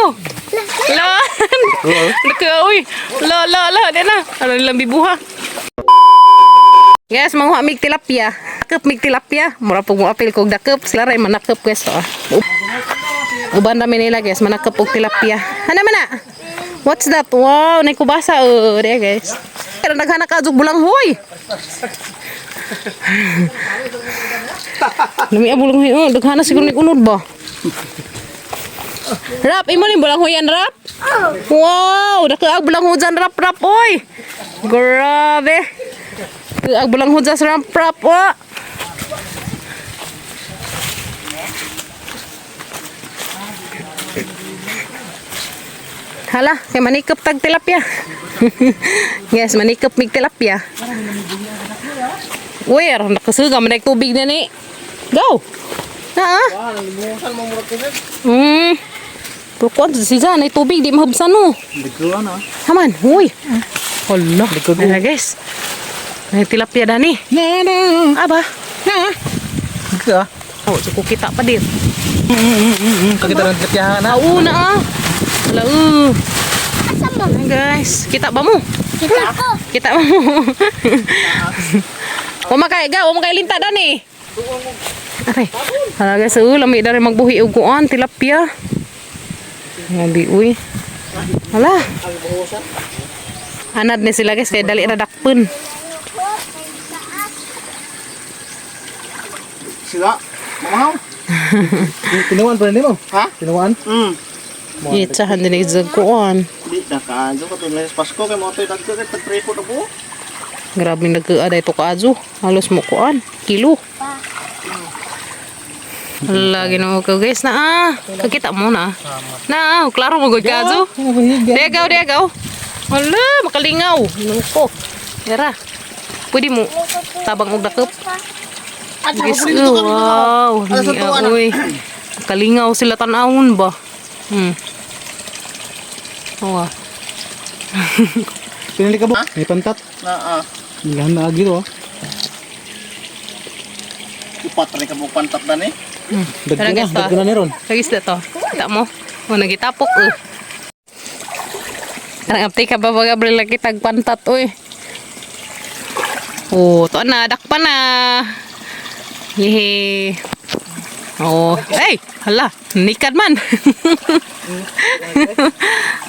Ako. La. Naka uy. La la la di na. Ano nilang bibuha. Guys, manguha mig tilapia. Dakep mig tilapia. Mura pug mo apil kog dakep sila ray manakep, guys, to. Ah. Uban rami nila, guys, manakep og tilapia. Ana man na? What's that? Wow, nay kubasa oh, di guys. Pero naghanak ka og bulanghoy. Nami ang bulanghoy oh, daghana siguro ni unod ba. Rap, imo ni bulanghoyan, rap? Wow, dako ang bulanghoy dyan, rap rap oy. Grabe. Ang bulanghoy dyan sa rap rap oh. Hala, kay manikop tag tilapia. Yes, manikop mig tilapia. Where? Nakasuga man tubig na ni. Go. Na ah. Pero siya na tubig di mahabsan no. Dagkuan ah. Haman, uy. Hala, na guys. May tilapia dani. Na na. Aba. Na. Dagko ah. Oh, suko kita pa din. Kakita ng tilapia na. Au na ah. Hala, Ayan, guys, kita ba mo? Kita ako. Kita ba mo? Wa makay ga, wa makay linta dani. Aray. Hala guys, lami dari magbuhi og kuan tilapia. Ngabi uy. Hala. Anad ni sila guys kay dali ra dakpon. Sila. Mamahaw. Tinuan pa rin mo? Ha? Tinuan? Itsahan din ni kuan. Di na kaadyo ka tuloy sa Pasko kay mo toy dagko kay tag 3 na buo. Grabe nagkaada ito kaazo. Halos mo kuan. Kilo. Hala, ginoo ko guys na ah. Kakita mo na. Na ah, klaro mo gud kaazo. Diagaw, diagaw. Hala, makalingaw. Ginoo ko. Dara. Pwede mo tabang og dakop. Guys, oh, wow. Niya, uy. Kalingaw sila tanawon ba? Oh, ah. Pinili ka ba? May pantat. Na ah. Ilahan na agi to ah. Upat ra ka buok pantat dan eh. Dagko Tara, na, guys, to. dagko na ni ron. Lagis na to. Kita mo? O, nagitapok eh. Parang apti ka ba baga lagi tagpantat oy. Oh, to na, dakpa na. Yehe. Oh, hey, hala, nikad man.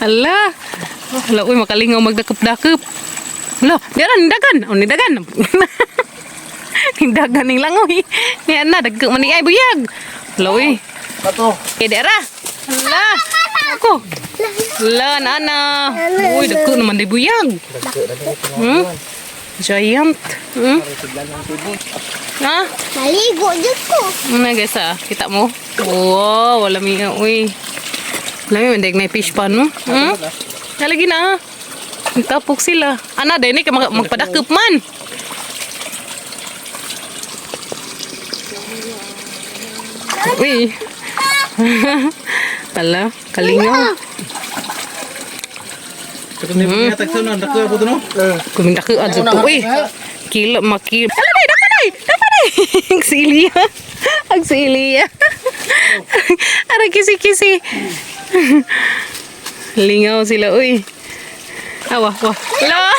Hala. Hala, uy, makalingaw magdakop-dakop. Hala, diyan nindagan. Oh, nindagan. Nindagan ning langoy. Niyan na, dagko man ni ay buyag. Hala, uy. Kato. Eh, dera. Hala. Ako. Hala, nana. Uy, dagko naman di buyag. Giant. Ha? Maligo jud ko. Ano guys ah, kita mo? Wow, wala mi uy. Lami man na fish pan mo. Nalagi na. Tapok sila. Ana din kay magpadakop man. Uy. Ala, kalingaw. Katong ni tagsa na, dagko po to no. Kuminda ko adto to uy. Kilo makil. Ala day, dapat day. Dapat day. Ang si Ilya. Ang si Ilya. Aray kisi kisi. Lingaw sila uy. Awa, wa. La.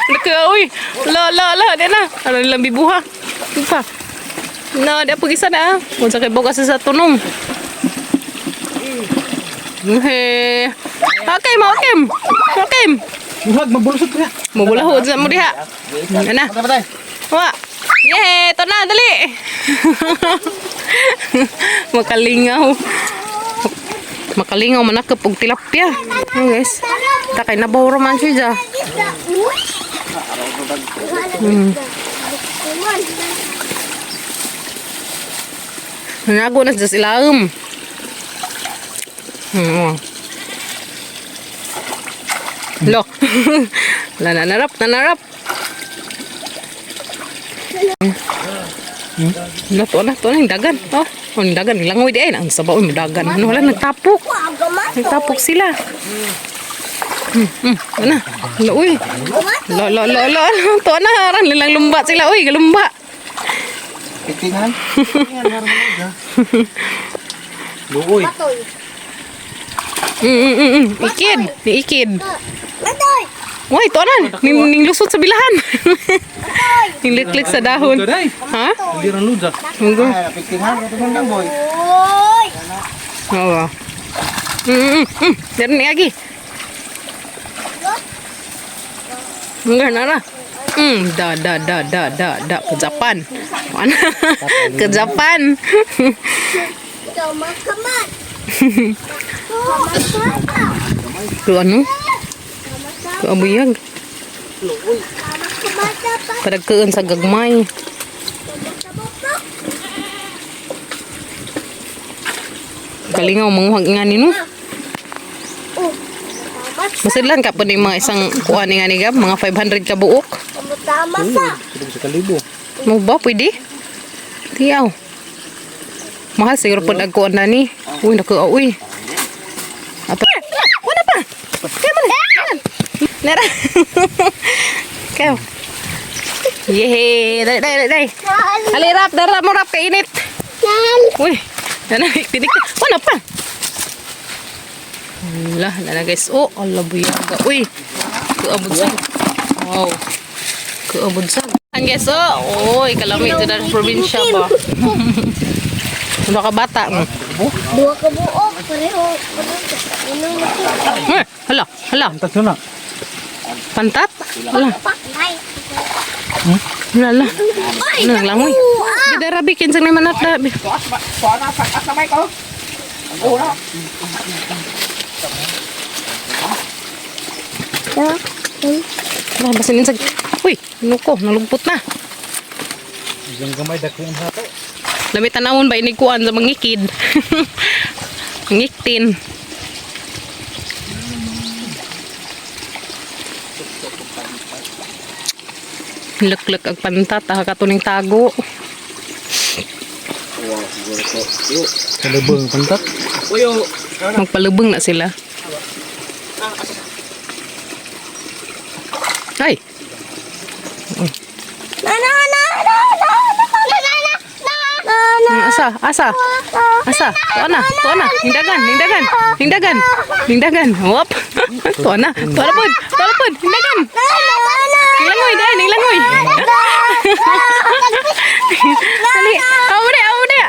Naka uy. La la la di na. Ano nilang bibuha. Pa. Na, di pag isa na. Kung sa kay bukas sa tunong. He. Okay, mo okay. Okay. Buhag mabulusot ka. Mabulahod sa mo diha. Ana. Patay patay. Wa. Yay, to na dali. Makalingaw. Makalingaw manakap og tilapia. Oh, guys. Ta kay nabaw man siya dya. Nago na siya sa ilaom. Oh. Lo. Wala na narap, nanarap. Lo, to na, yung dagan. Oh, oh, yung dagan, langoy di ay. Ang sabaw, yung dagan. Ano, wala, nagtapok. Nagtapok sila. Ano? Lo, uy. Lo, lo, lo, lo. To na, aran, lilang lumba sila. Uy, galumba. Titingan. Luoy. Patoy. Ikid, ni ikid. Matoy. Uy, tuanan. Ning lusot sa bilahan. Ning liklik sa dahon. Day. Ha? Hindi ran luda. Mugo. Ay, napiktihan ko itong boy. Oy. Oo. Dari ni agi. Enggak, nara. Da da da da da da ke Japan. Mana? Ke Japan. Kamat-kamat. Kamat-kamat. Ke ano? Ke abuyag. Kamat-kamat. Kadagkaan sa gagmay. Kalingaw manguhag nga nino. Oh. Kamat. Masidlan ka pa ni mga isang kuan nga ni Gab, mga 500 ka buok. Tama sa. Sulod sa kalibo. Mo ba pwede? Tiyaw. Mahal siguro pud ang kuan na ni. Uy, naku, uy. Apa? Wala pa. Kaya mo na. Nara. Kayo. Yehey, dali, dali, dali. Ali, rap, dara mo rap kainit. Uy, nana, tinik. Wala pa. Wala, nana guys. Oh, Allah buyaga. Uy, kaabot. Wow. Kaabot sa. Ang guys, oh. Uy, kalami ito na probinsya ba. Ano ka bata mo? Dua ka buok. Pareho. Pareho. Inom na ko. Eh, hala, hala. Tatlo na. Pantat? Hala, Ay. hala, hala. Ano, naglangoy. Bidara, bikin sa naman at dabi. Hala, basin insag. Uy, ano ko, nalugpot na. Isang gamay dako ang hato. Lami tanawon ba inigkuan sa mangikid. Mangiktin. Lukluk ang pantat, ah, katuning tago. Kalubong pantat. Magpalubong na sila. Ay! Na na na na na na na na na na na. Asa, asa, asa. Tuwa na, tuwa na. Hindagan, hindagan, hindagan, hindagan. Wop. Tuwa na, tuwa na pod, tuwa na pod. Hindagan. Nilangoy, dahil, nilangoy. Dali, amo na, amo na.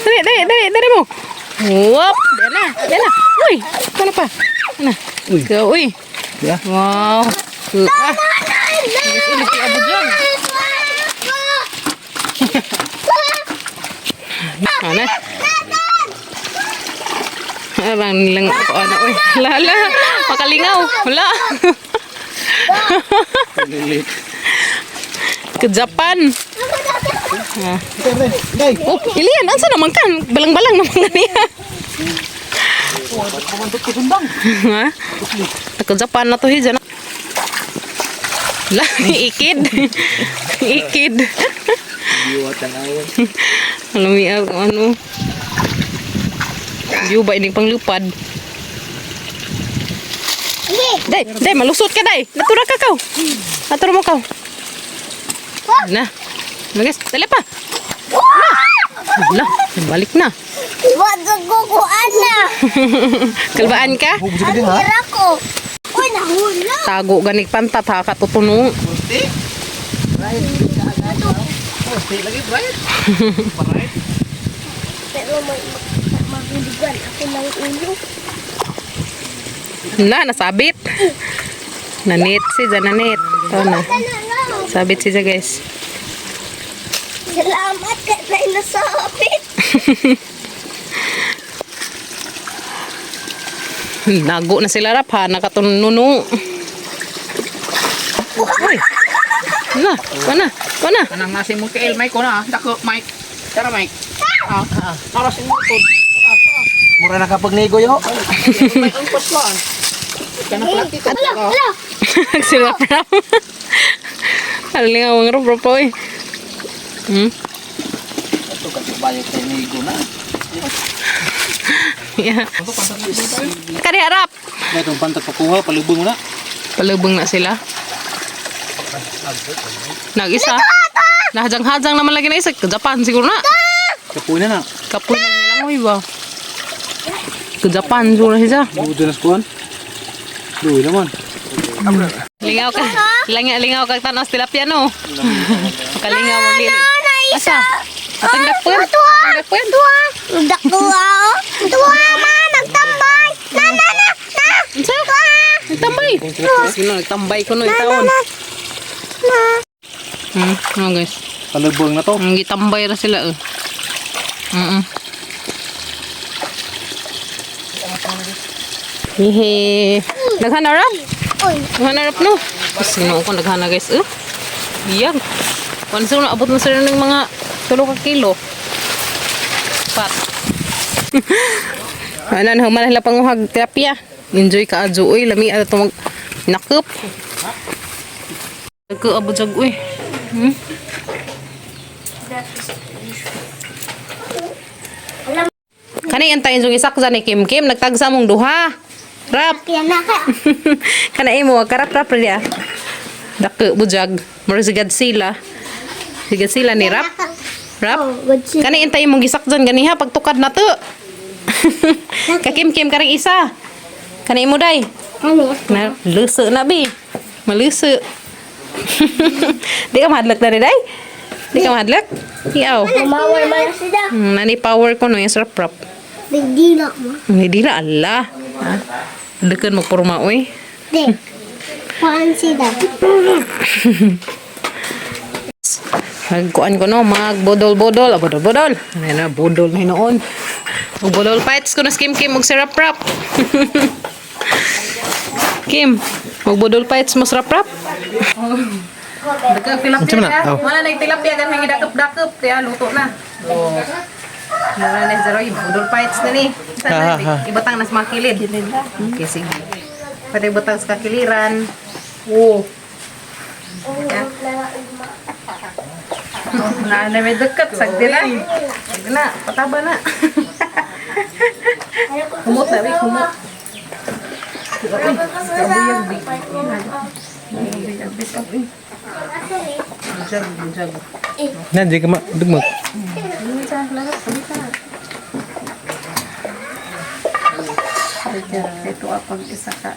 Dali, dali, dali, dali mo. Wop, dali na, dali na. Uy, tuwa na pa. Ano? Uy. Uy. Ya. Wow. Ah. Ulit yung abot dyan. Ano? Parang nilang ano, uy. Lala, makalingaw. Wala. Ke Japan. Ah. Day. Oh, Ilian, ansa naman kan? Balang-balang naman ganiya. Ha? Ke Japan na to hijan. La, ikid. Ikid. Diwa tanawon. Ano mi ano? View ba ining panglupad? Day, day, malusot ka day. Natura ka kaw. Natura mo kaw. Na. Na guys, dali pa. Na. Wala, balik na. Wag ko kuan na. Kalbaan ka? Bubusig ka din ha. Tira ko. Uy, nahulog. Tago ganig pantat ha katutuno. Pero may mahulugan ako ng ulo. Na, nasabit. Nanit si nanit. Ito na. Ano na? Sabit siya guys. Salamat ka na inasabit. Nago na sila rap ha, nakatununo. Uy. Na, wana, wana. Kanang nasi mo kay Mike ko na. Dako Mike. Tara Mike. Ah, para sa mo to. Mura na kapag nigo yo. Mike ang paswan. Kanang platito. Hala, hala. Sila rap. Ano nga ang rap rap oy. Ito kasi bayad kay nigo na. Yeah. Kari harap. Na itong pantat pakuha, palubong na. Palubong na sila. Nag-isa. Nahajang-hajang naman lagi na isa. Japan siguro na. Kapuin na na. Kapoy na nilang uy ba. Ke Japan siguro siya. Budo na skuan. Duwi naman. Lingaw ka. Lingaw, lingaw kag tanaw sa tilapia no. Makalingaw mo lili. Asa? Atang dakpon. Atang dakpon. Dua. Dua. Dua ma nagtambay. Na na na na. Unsa? Nagtambay. Sino nagtambay ko no taon. Na. Ano guys? Kalabang na to. Ang gitambay ra sila eh. Hehe. Naghanarap? Rap? Uy. Naghanarap no? Sino ko naghana guys eh. Iyag. Kung sino abot na sila ng mga 3 ka kilo. Pat. Ano na human nila panguhag tilapia. Enjoy ka adyo uy, lami ato mag nakop. Nagkaabot jag uy. Kani antay yung isak ni Kim Kim nagtagsa mong duha. Rap. Kaya na ka. Kana imo karap rap ra dia. Dako bujag. Mura si Godzilla. Si Godzilla ni rap. Rap. Oh, Godzilla. Kani antay mong gisak dyan ganiha pagtukad na to. Kakim Kim karang isa. Kani imo day. Ano? Na luso na bi. Maluso. Di ka mahadlok na day? Di ka mahadlok? Iyaw. Mawar man sila. Nani power ko no yung sarap rap. Nagdila mo. Hindi dila Allah. Ha? Dekan magpurma uy. Di. Kuan sila. Magkuan ko no, magbodol-bodol, ah, bodol-bodol. Ano na, bodol na noon. Magbodol fights ko na si Kim Kim, mag sarap rap. Kim, magbodol fights mo sarap rap. Dagkag tilapia Unsa man na? na. Oh. Wala na yung tilapia kan hangi dakep-dakep kaya luto na. Oh. Wala na zero budol fights na ni. Isa na, Ha, ha, ha. Ibutang na sa mga kilid. Okay, sige. Pwede ibutang sa kakiliran. Oh. Na na may dekat sagdi na. Sagdi na, pataba na. Kumot na, wi, kumot. Bujag, bujag. Nan, di ka ma... Dugmag. Ito apag isa ka.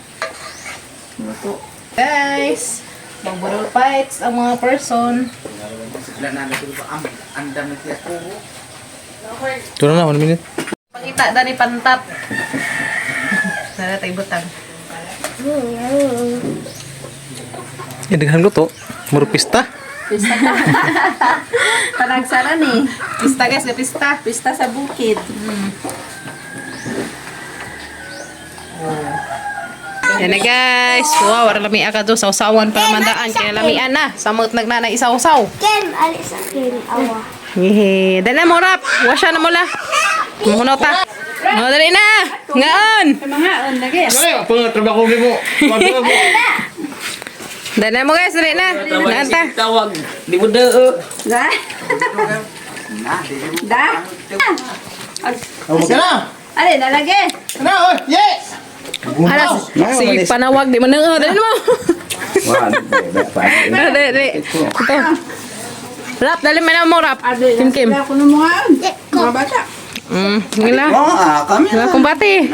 Luto. Guys, magbudol fights ang mga person. Ito na na, 1 minute. Pangita dani pantat. Sana tayo butang. Eh, daghang luto. Muro pista. Panagsara ni. Pista guys, ga pista. Pista sa bukid. Yan na guys. Wow, wala lami ka do sausawan para mandaan kaya lamian na. Samot nagnana isawsaw. Ken, alis sa Ken. Awa. Hehe. Dali na mo rap. Wasya na mo la. Muhunaw ta. Oh, dali na. Ngaon. Mga on na guys. Ay, pang trabaho mo. Dali na mo guys, dali na. Naan ta. Tawag, di mo dao. Da? Da? Oh, na! Ali, nalagi. Na, oy! Yes! Alas, sige panawag di man na. Dali na mo. Dali, dali. Ito. Rap, dali man na mo rap. Kim Kim. Ako ng mga on. Mga bata. Ngila. Ah, kami. Wala akong bati.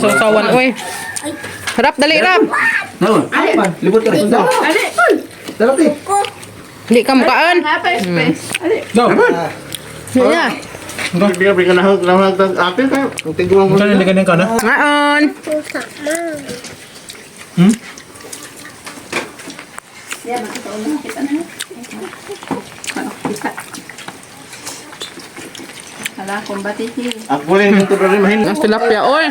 Sausawan, oy. Rap, dali, rap. No. Libot ka rin. Ali, Dalaw, ti. Hindi ka mukaan. Napa space. Ali. No. Hindi na. Bigyan ka na lang ng ate kayo. Ang tiguan mo. Saan nilagay ka na? Ngaon. Pusa ma. Yan, makita ko na. Kita na. Kita. Hala, kumbati. Ako rin yung tuloy rin mahin. Ang tilapia, oy.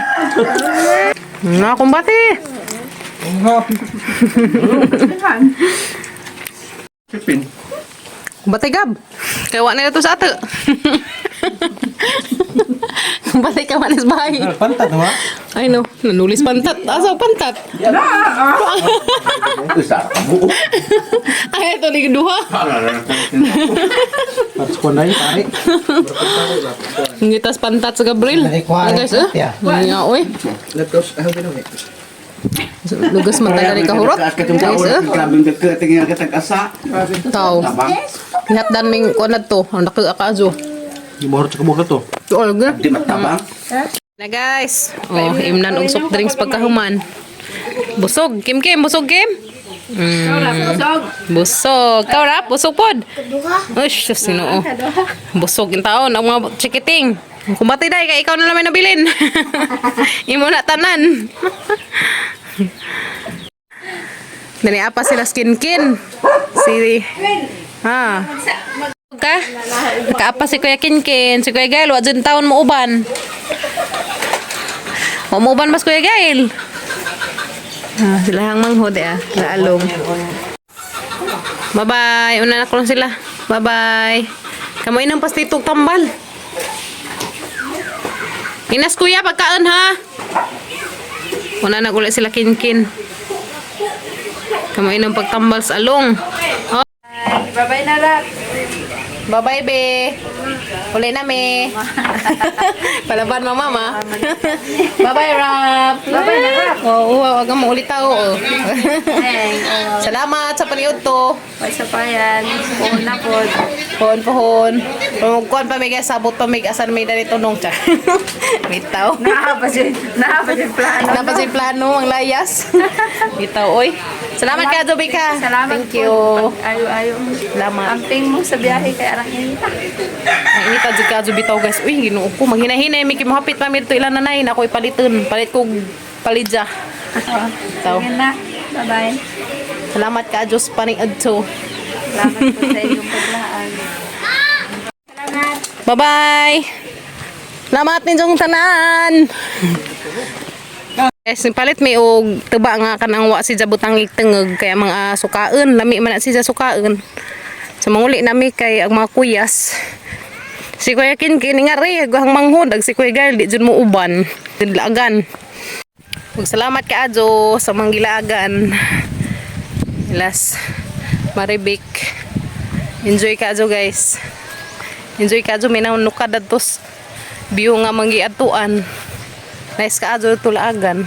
Na akong bati. Pipin. Bati gab. Kaya wa na to sa ato. Bati ka manis bahay. Pantat, ha? Ay no, nanulis pantat. Asa pantat? Usa ka buo. Ay, ito ni duha. Para sa kunay, pare. Ngitas pantat sa Gabriel. Naikuha Ano, guys, eh? Yeah. Nga, oy. Letos, ayaw binuhi. Lugas man taga ni kahurot. Guys, eh. Grabing dagka tinggal ka tag-asa. Tao. Tabang. Lihat dan ming kuan na to. Ang dako akazo. Di mo sa kabuk na to. Tuol ga. Di matabang. Na guys. Oh, imnan og soft drinks pagkahuman. Busog, Kim Kim, busog Kim. Busog. Busog. Ikaw rap, busog pod. Ush, sus, Ginoo. Busog yung taon, ang mga chikiting. Kumbati dai kay ikaw na lang may nabilin. Imo na tanan. Dali apa sila skin-kin. Si Ha. Ka? Kaapa si Kuya Kinkin, si Kuya Gail, wa dyan taon mo uban. Wa mo uban mas Kuya Gail. Ah, sila hang manghod eh, ah. Laalong. Bye-bye. Una na ko lang sila. Bye-bye. Kamoy ng pastitog tambal. Inas kuya, pagkaan ha. Una na ulit sila kinkin. Kamoy ng pagtambal sa along. Oh. Bye-bye na rap. Bye-bye, be. Uli na, me. Palaban mo, mama. Bye-bye, Rap. Bye-bye na, Rap. Oo, wag mo ulit tao. Oh. Salamat sa paniud to. What's up yan? Puhon na po. Pohon, pohon. Pamugkuan pa may guys, sabot pa may asan may dali tunong char. Bitaw. Nakapa yung plano. Dapat sa plano ang layas. Bitaw, oy. Salamat ka, Jobika. Salamat Thank you. po. Ayo, ayo. Salamat. Amping mo sa biyahe kay arang inita. Ang inita jud ka bitaw guys. Uy, Ginoo ko maghinahinay mi kay mohapit pa mi dito ilan nanay na ako ipaliton. Palit kog palidya. Bitaw. Sige na. Bye-bye. Salamat ka Diyos paning adto. Salamat po sa inyong paglaan. Bye-bye. Salamat ninyong tanan. Yes, palit may og tuba nga kanang wa si Jabutang tengeg kaya mga sukaon, lami man na si sukaon. Sa manguli nami kay ang mga kuyas. Si Kuya Kin kini nga re aghang manghod ag si Kuya Gail di jud mo uban. Dilaagan. Ug salamat ka adyo sa manggilaagan. Ilas Maribik. Enjoy ka adyo guys. Enjoy ka adyo minaw nuka dadtos view nga manggiadtuan. Nice ka adyo tulaagan.